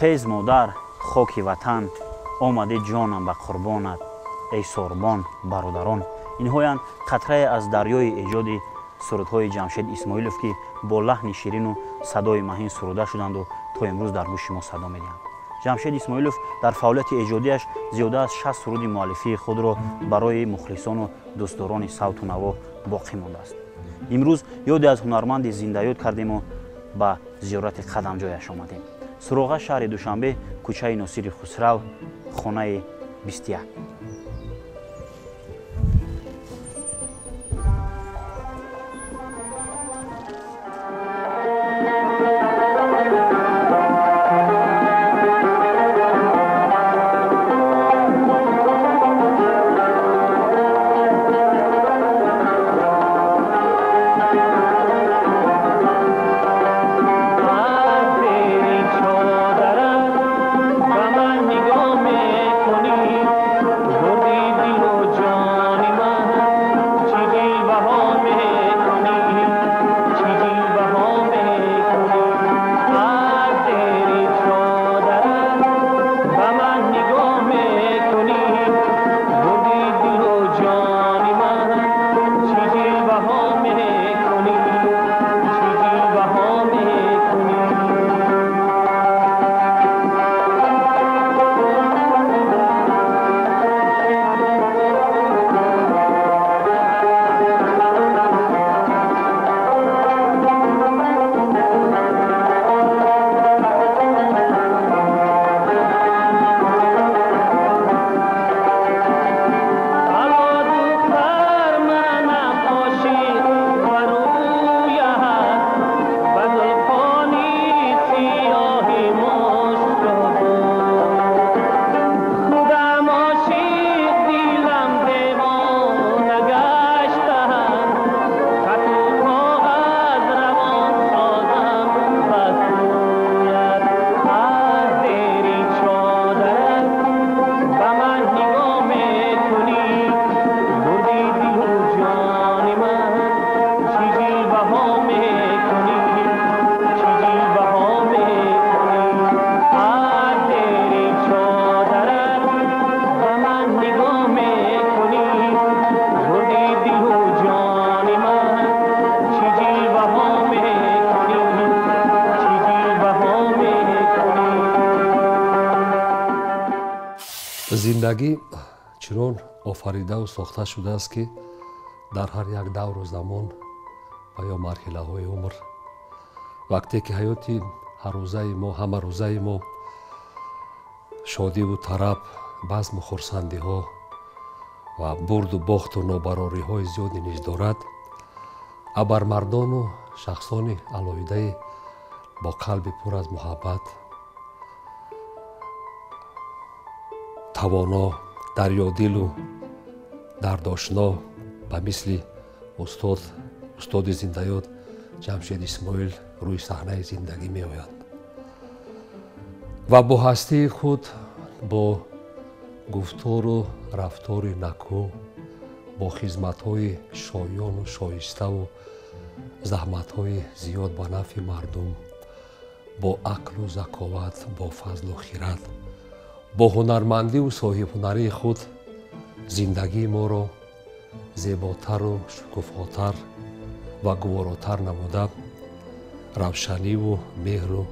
Хез модар, хоки ватан, омади ҷонам ба қурбонат, эй сорбон, бародарон. Инҳоянд қатрае аз дарёи эҷоди сурудҳои Ҷамшед Исмоилов, ки бо лаҳни ширину садои маҳин суруда шуданду то имрӯз дар гӯши мо садо медиҳанд. Ҷамшед Исмоилов дар фаъолияти эҷодиаш зиёда аз 60 суруди муаллифии худро барои мухлисону дӯстдорони савту наво боқӣ мондааст. Имрӯз ёде аз ҳунарманди зиндаёд кардему ба зиёрати қадамҷояш омадем. Суроға шаҳри Душанбе, кӯчаи Носири Хусрав, хонаи 21. Зиндагӣ чунон офаридаву сохта шудааст, ки дар ҳар як давру замон ва ё марҳилаҳои умр, вақте ки ҳаёти ҳаррӯзаи мо, ҳамарӯзаи мо шодиву тараб, базму хурсандиҳо ва бурду бохту нобарориҳои зиёде низ дорад, абармардону шахсони алоҳидаи бо қалби пур аз муҳаббат, тавоно, дарёдилу дардошно ба мисли устод, устоди зиндаёд Ҷамшед Исмоил рӯи саҳнаи зиндагӣ меоянд ва бо ҳастии худ, бо гуфтору рафтори накӯ, бо хизматҳои шоёну шоиставу заҳматҳои зиёд ба нафъи мардум, бо ақлу заковат, бо фазлу хират, бо ҳунармандиву соҳибҳунарии худ зиндагии моро зеботару шукуфотар ва гуворотар намуда, равшаниву меҳру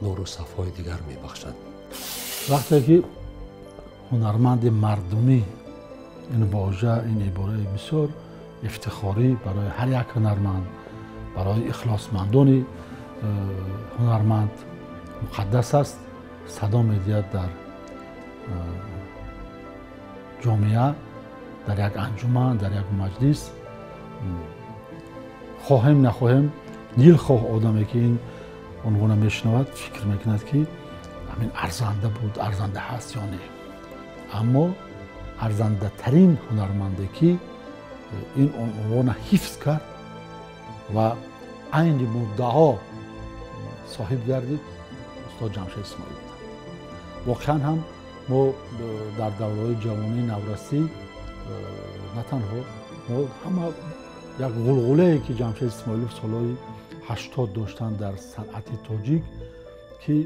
нуру сафои дигар мебахшанд. Вақте ки ҳунарманди мардумӣ, ин вожа, ин ибораи бисёр ифтихорӣ барои ҳар як ҳунарманд, барои ихлосмандони ҳунарманд муқаддас аст, садо медиҳад дар ҷомеа, дар як анҷуман, дар як маҷлис. Хоҳем нахоҳем, дилхоҳ одаме ки ин унвона мешунавад, фикр мекунад, ки ҳамин арзанда буд, арзанда ҳаст ё не. Аммо арзандатарин ҳунарманде ки ин унвона ҳифз кард ва айни муддао соҳиб гардид, устод Ҷамшед Исмоил буданд. Воқеан ҳам мо дар давраҳои ҷавонии наврасӣ на танҳо мо ҳама як ғулғулае ки Ҷамшед Исмоилов солҳои 80 доштанд дар санъати тоҷик, ки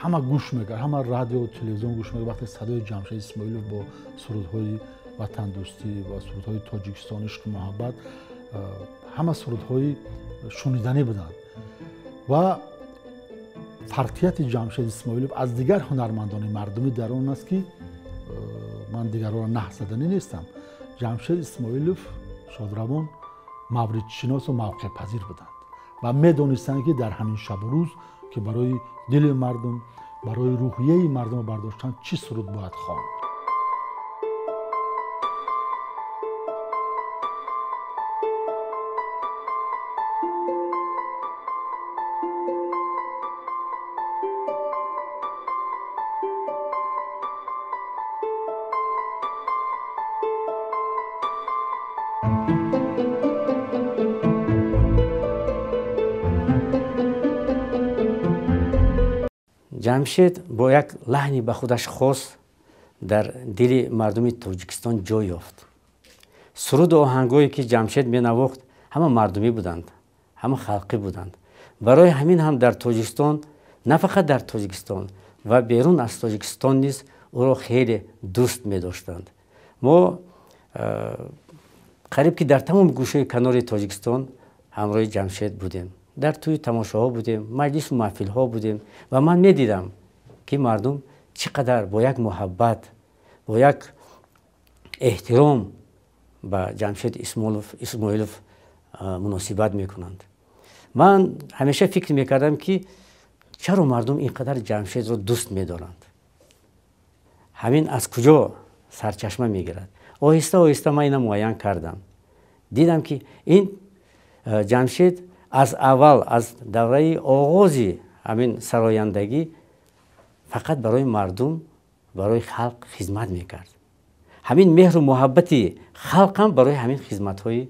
Ҳама гӯш мекард, ҳама радио, телевизион гӯш мекард. Вақте садои Ҷамшед Исмоилов бо сурудҳои ватандӯстӣ ва сурудҳои Тоҷикистон, ишқу муҳаббат, ҳама сурудҳои шуниданӣ буданд. Ва фарқияти Ҷамшед Исмоилов аз дигар ҳунармандони мардумӣ дар он аст, ки ман дигарҳоро наҳзаданӣ нестам, Ҷамшед Исмоилов шодравон мавридшиносу мавқеъпазир буданд ва медонистанд, ки дар ҳамин шабу рӯз, ки барои дили мардум, барои рӯҳияи мардумро бардоштан чӣ суруд бояд хонд. Ҷамшед бо як лаҳни ба худаш хос дар дили мардуми Тоҷикистон ҷой ёфт. Суруду оҳангое, ки Ҷамшед менавохт, ҳама мардумӣ буданд, ҳама халқӣ буданд. Барои ҳамин ҳам дар Тоҷикистон, на фақат дар Тоҷикистон ва берун аз Тоҷикистон низ ӯро хеле дӯст медоштанд. Мо қариб ки дар тамоми гӯшаи канори Тоҷикистон ҳамроҳи Ҷамшед будем. Дар тӯи тамошоҳо будем, маҷлису маҳфилҳо будем ва ман медидам, ки мардум чӣ қадар бо як муҳаббат, бо як эҳтиром ба Ҷамшед Исмоилов муносибат мекунанд. Ман ҳамеша фикр мекардам, ки чаро мардум ин қадар Ҷамшедро дӯст медоранд, ҳамин аз куҷо сарчашма мегирад. Оҳиста оҳиста ман ина муайян кардам. Дидам, ки ин Ҷамшед аз аввал, аз давраи оғози ҳамин сарояндагӣ фақат барои мардум, барои халқ хизмат мекард. Ҳамин меҳру муҳаббати халқ ҳам барои ҳамин хизматҳои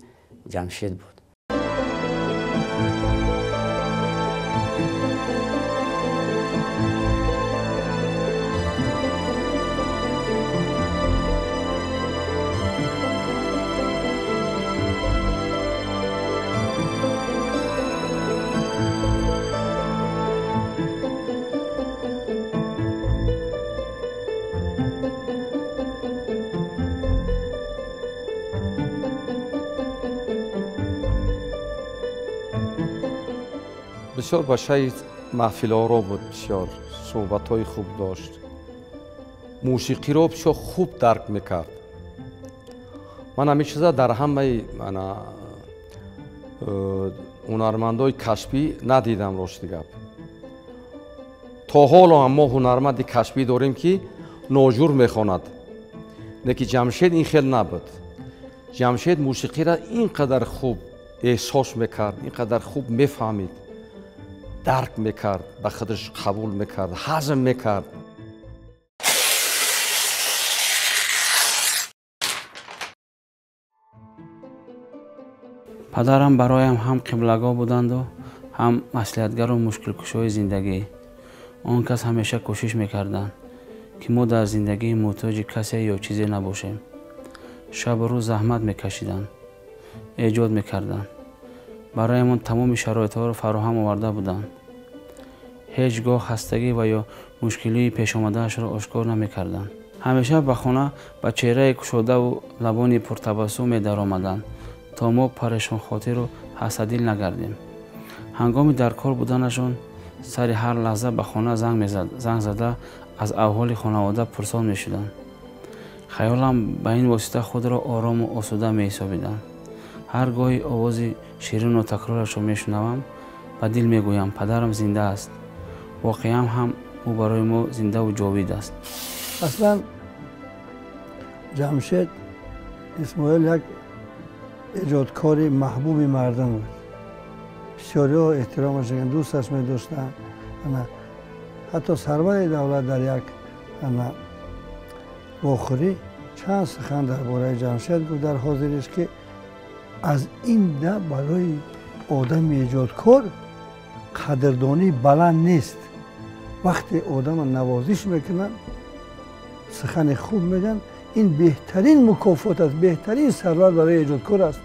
Ҷамшед буд. Бисёр ба шаи маҳфилоро буд, бисёр суҳбатҳои хуб дошт, мусиқиро бисёр хуб дарк мекард. Ман ҳамин чиза дар ҳамаи ҳунармандои касбӣ надидам, рости гап. То ҳоло ҳам мо ҳунарманди касбӣ дорем, ки ноҷур мехонад, лекин Ҷамшед ин хел набуд. Ҷамшед мусиқиро ин қадар хуб эҳсос мекард, ин қадар хуб мефаҳмид, дарк мекард, ба худаш қабул мекард, ҳазм мекард. Падарам бароям ҳам қиблагоҳ буданду, ҳам маслиҳатгару мушкилкушои зиндагӣ. Он кас ҳамеша кӯшиш мекарданд, ки мо дар зиндагии муҳтоҷи касе ё чизе набошем. Шабу рӯз заҳмат мекашиданд, эҷод мекарданд. Бароямон тамоми шароитҳоро фароҳам оварда буданд. Ҳеҷ гоҳ хастагӣ ва ё мушкилии пешомадаашро ошкор намекарданд. Ҳамеша ба хона ба чеҳраи кушодаву лабони пуртабассум медаромаданд, то мо парешонхотиру ҳасаддил нагардем. Ҳангоми дар кор буданашон сари ҳар лаҳза ба хона занг зада аз аҳволи хонавода пурсон мешуданд. Хаёлам ба ин восита худро орому осуда меҳисобидам. Ҳар гоҳи овози ширину такрорашро мешунавам, ба дил мегӯям: падарам зинда аст. Воқеан ҳам ӯ барои мо зиндаву ҷовид аст. Аслан Ҷамшед Исмоил як эҷодкори маҳбуби мардум буд. Бисёриҳо эҳтиромаш мекарданд, дӯсташ медоштанд. Ҳатто сарвари давлат дар як вохӯрӣ чанд сухан дар бораи Ҷамшед гуфт дар ҳозириш, ки аз ин да барои одами эҷодкор қадрдонӣ баланд нест. Вақте одамро навозиш мекунанд, сухани хуб мегӯянд, ин беҳтарин мукофот аст, беҳтарин сарвар барои эҷодкор аст.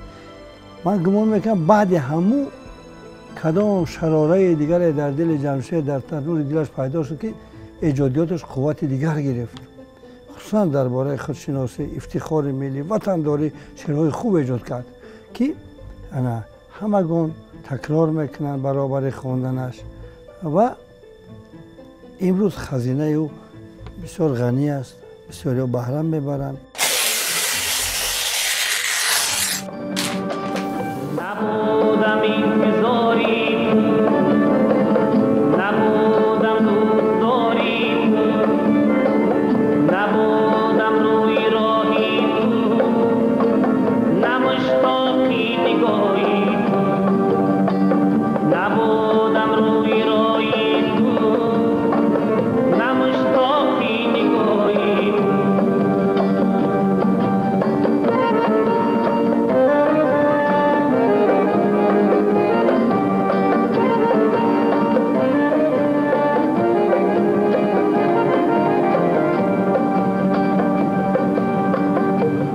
Ман гумон мекунам, баъди ҳамун Кадом шарораи дигаре дар дили Ҷамшед, дар танури дилаш пайдо шуд, ки эҷодиёташ қуввати дигар гирифт. Хусусан дар бораи худшиносӣ, ифтихори миллӣ, ватандорӣ шеърҳои хуб эҷод кард, ки ана ҳамагон такрор мекунанд баробари хонданаш. Ва имрӯз хазинаи ӯ бисёр ғанӣ аст, бисёриҳо баҳра мебаранд. Набудам интизори ту, набудам дӯстдори ту, набудам рӯи роҳи ту, на муштоқи нигоҳи ту, набудам рӯи роҳи ту, на муштоқи нигоҳи ту.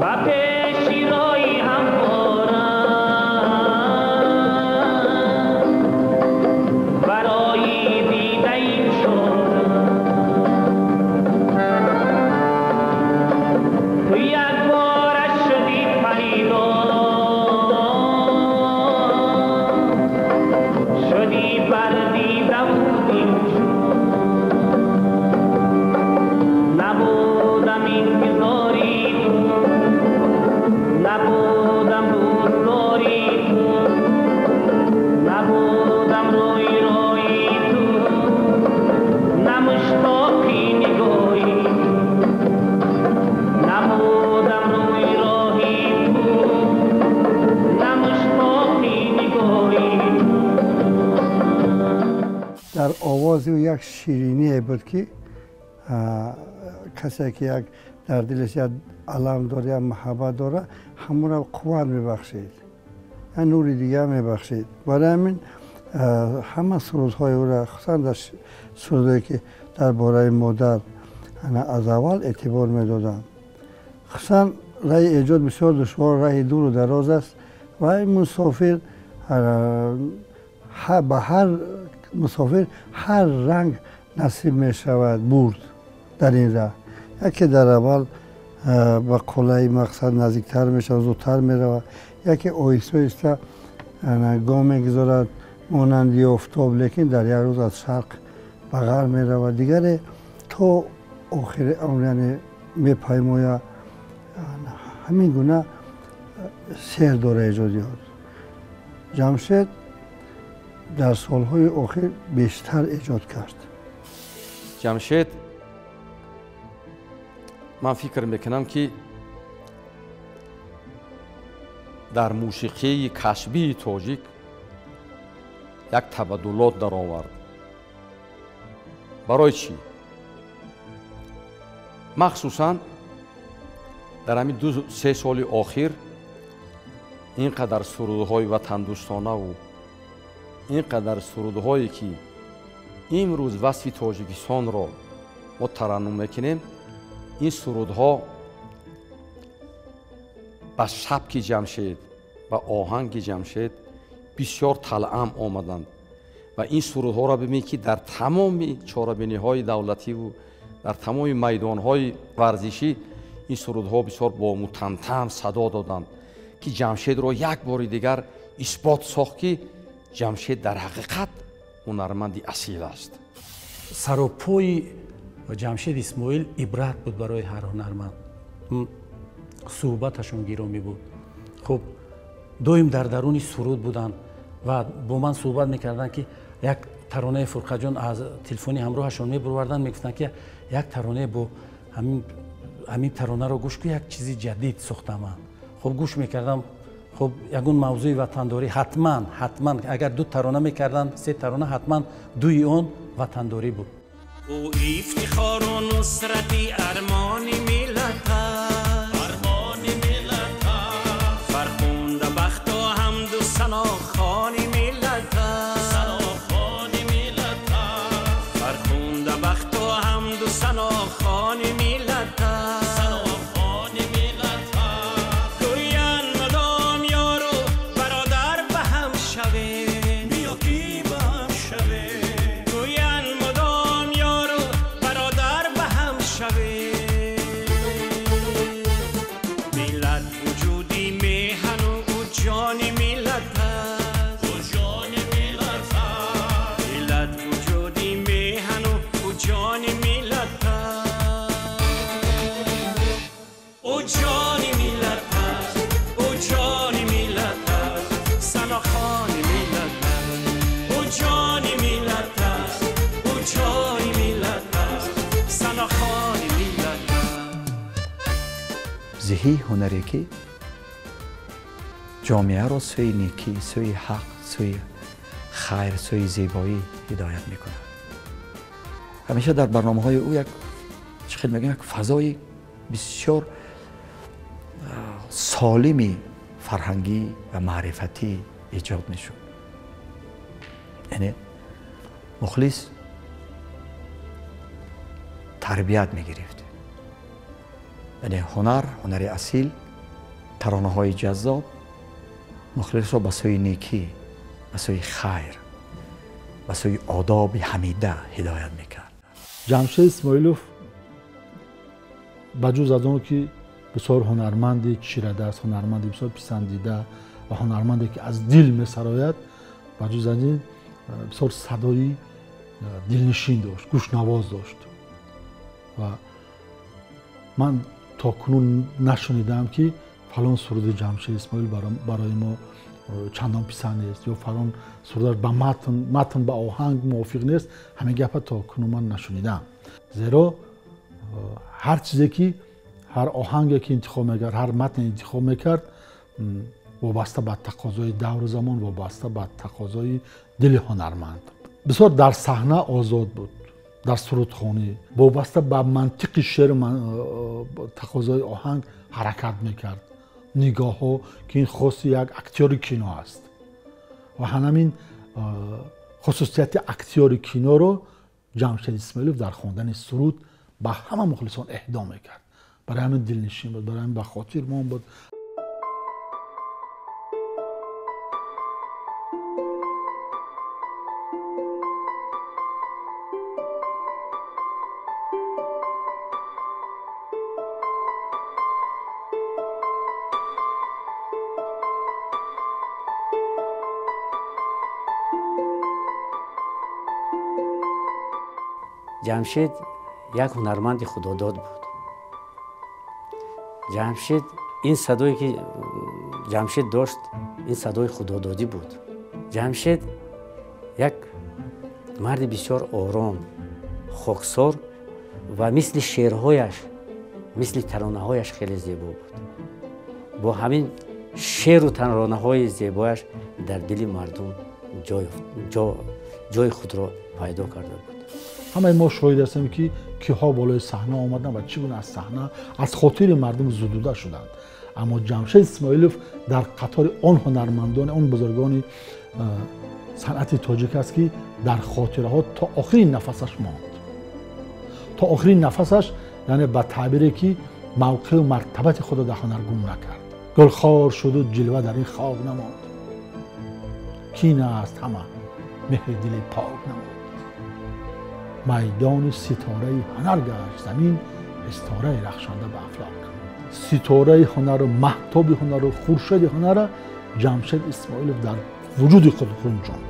Ба пеши роҳи ҳамворам, барои дидаи шодам, ту якбора шудӣ пайдо, шудӣ бар дидаву дилҷӯ. Набудам интизори ту, набудам дӯстдори ту, набудам рӯи роҳи ту, на муштоқи нигоҳи ту, набудам рӯи роҳи ту, на муштоқи нигоҳи ту. Дар овози ӯ як шириние буд, ки касе ки як дар дилаш як алам дорад, як муҳаббат дорад, ҳамонро қувват мебахшид, як нури дигар мебахшид. Барои ҳамин ҳама сурудҳои ӯро, хусусан дар сурудҳое ки дар бораи модар, аз аввал эътибор медодам. Хусусан раҳи эҷод бисёр душвор, раҳи дуру дароз аст ва ин мусофир ба ҳар мусофир ҳар ранг насиб мешавад бурд дар ин раҳ. Яке дар аввал ба қуллаи мақсад наздиктар мешавад, зудтар меравад, яке оҳиста оҳиста гом мегузорад монанди офтоб, лекин дар як рӯз аз шарқ ба ғарб меравад, дигаре то охири умр яъне мепаймояд. Ҳамин гуна сер дора эҷодиёт. Ҷамшед дар солҳои охир бештар эҷод кард. Ҷамшед, ман фикр мекунам, ки дар мусиқии касбии тоҷик як табаддулот даровард. Барои чӣ? Махсусан дар ҳамин 2-3 соли охир ин қадар сурудҳои ватандӯстонаву ин қадар сурудҳое ки имрӯз васфи Тоҷикистонро мо тараннум мекунем, ин сурудҳо ба сабки Ҷамшед, ба оҳанги Ҷамшед бисёр талъам омаданд ва ин сурудҳоро бибинед, ки дар тамоми чорабиниҳои давлативу дар тамоми майдонҳои варзишӣ ин сурудҳо бисёр бо мутантан садо доданд, ки Ҷамшедро як бори дигар исбот сохт, ки Ҷамшед дар ҳақиқат ҳунарманди асил аст. Саропои Ҷамшед Исмоил ибрат буд барои ҳар ҳунарманд. Суҳбаташон гиромӣ буд. Хуб, доим дар даруни суруд буданд ва бо ман суҳбат мекарданд, ки як таронаи Фурқатҷон аз телефони ҳамроҳашон мебуроварданд, мегуфтанд, ки як таронае бо ҳамин таронаро гӯш кун, як чизи ҷадид сохтам ман. Хуб, гӯш мекардам. Хуб, ягон мавзӯи ватандорӣ ҳатман, ҳатман агар 2 тарона мекарданд, 3 тарона, ҳатман дуи он ватандорӣ буд. Ӯ ифтихору нусрати армони миллат аст, армони миллат аст, фархунда бахту ҳамду санохони миллат аст, санохони миллат аст, фархунда бахту ҳамду санохони миллат аст, санохони миллат аст. Гӯянд мудом ёру бародар ба ҳам шавем, биё ки Зиҳии ҳунаре ки ҷомеаро сӯи некӣ, сӯи ҳақ, сӯи хайр, сӯи зебоӣ ҳидоят мекунад. Ҳамеша дар барномаҳои ӯ як чӣ хел мегӯям, як фазои бисёр солими фарҳангӣ ва маърифатӣ эҷод мешуд. Яъне мухлис тарбият мегирифт. Яъне ҳунар, ҳунари асил, таронаҳои ҷаззоб мухлисро ба сӯи некӣ, ба сӯи хайр, ба сӯи одоби ҳамида ҳидоят мекард. Ҷамшед Исмоилов ба ҷуз аз он ки бисёр ҳунарманди чирадаст, ҳунарманди бисёр писандида ва ҳунарманде ки аз дил месарояд, ба ҷуз аз ин бисёр садои дилнишин дошт, гӯшнавоз дошт. Ва ман то кунун нашунидам ки фалон суруди Ҷамшед Исмоил барои мо чандон писанд нест ё фалон сурудаш ба матн ба оҳанг мувофиқ нест. Ҳамин гапа то кунун ман нашунидам. Зеро ҳар чизе ки, ҳар оҳанге ки интихоб мекард, ҳар матне интихоб мекард, вобаста ба тақозои давру замон, вобаста ба тақозои дили ҳунарманд. Бисёр дар саҳна озод буд, дар сурудхонӣ вобаста ба мантиқи шеъру тақозои оҳанг ҳаракат мекард. Нигоҳҳо ки ин хоси як актёри кино аст ва ҳамин хусусияти актёри киноро Ҷамшед Исмоилов дар хондани суруд ба ҳама мухлисон эҳдо мекард. Барои ҳамин дилнишин буд, барои ҳамин ба хотир мон буд. Ҷамшед як ҳунарманди худодод буд. Ҷамшед ин садое ки Ҷамшед дошт, ин садои худододӣ буд. Ҷамшед як марди бисёр ором, хоксор ва мисли шеърҳояш, мисли таронаҳояш хеле зебо буд. Бо ҳамин шеъру таронаҳои зебояш дар дили мардум ҷои худро пайдо карда буд. Ҳамаи мо шоҳид ҳастем ки киҳо болои саҳна омаданд ва чӣ гуна аз саҳна аз хотири мардум зудуда шуданд. Аммо Ҷамшед Исмоилов дар қатори он ҳунармандони, он бузургони санъати тоҷик аст ки дар хотираҳо то охирин нафасаш монд. То охирин нафасаш, яъне ба таъбире ки мавқеъу мартабати худро дар ҳунар гум накард. Гулхор шуду ҷилва дар ин хок намонд, кин аст ҳама меҳри дили пок намонд. Майдони ситораи ҳунар гашт замин, истораи рахшонда ба афлок намонд. Ситораи ҳунару маҳтоби ҳунару хуршеди ҳунара Ҷамшед Исмоилов дар вуҷуди худ ғунҷонд.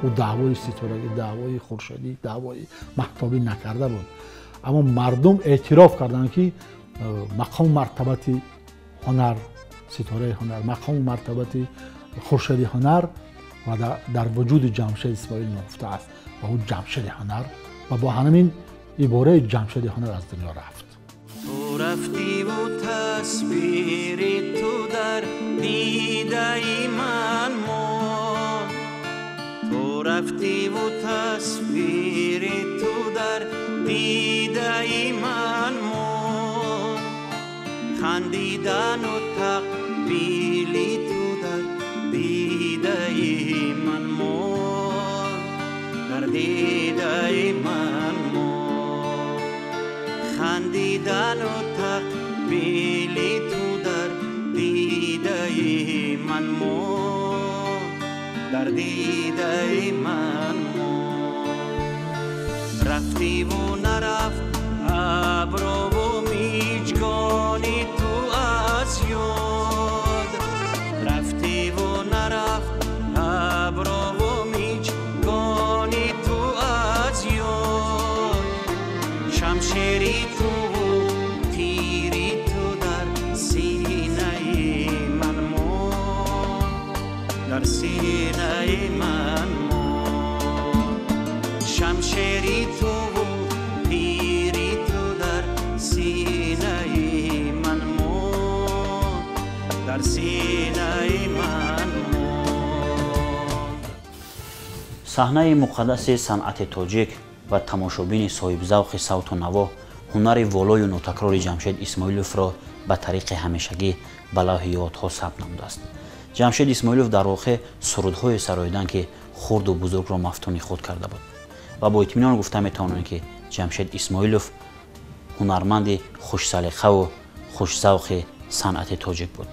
Ӯ даъвои ситорагӣ, даъвои хуршедӣ, даъвои маҳтобӣ накарда буд. Аммо мардум эътироф карданд ки мақому мартабати ҳунар, ситораи ҳунар, мақому мартабати хуршеди ҳунар ва дар вуҷуди Ҷамшед Исмоил нуҳуфта аст ва ӯ Ҷамшеди ҳунар ва бо ҳамин ибораи Ҷамшеди ҳунар аз дунё рафт. Ту рафтиву тасвири ту дар дидаи ман монд, ту рафтиву тасвири ту дар дидаи ман монд, хандидану тақбили ту дар дидаи ман монд, дар дидаи ман монд, хандидану тақбили ту дар дидаи ман монд, дар дидаи ман монд. Рафтиву нарафт аброву миҷгони ту аз ёд, рафтиву нарафт аброву миҷгони ту аз ёд, шамшери туву тири ту дар синаи ман монд, дар синаи ман монд. Саҳнаи муқаддаси санъати тоҷик ва тамошобини соҳибзавқи савту наво ҳунари волою нотакрори Ҷамшед Исмоиловро ба тариқи ҳамешагӣ ба лавҳи ёдҳо сабт намудааст. Ҷамшед Исмоилов дар воқеъ сурудҳое сароиданд, ки хурду бузургро мафтуни худ карда буд ва бо итминон гуфта метавонем, ки Ҷамшед Исмоилов ҳунарманди хушсалиқаву хушзавқи санъати тоҷик буд.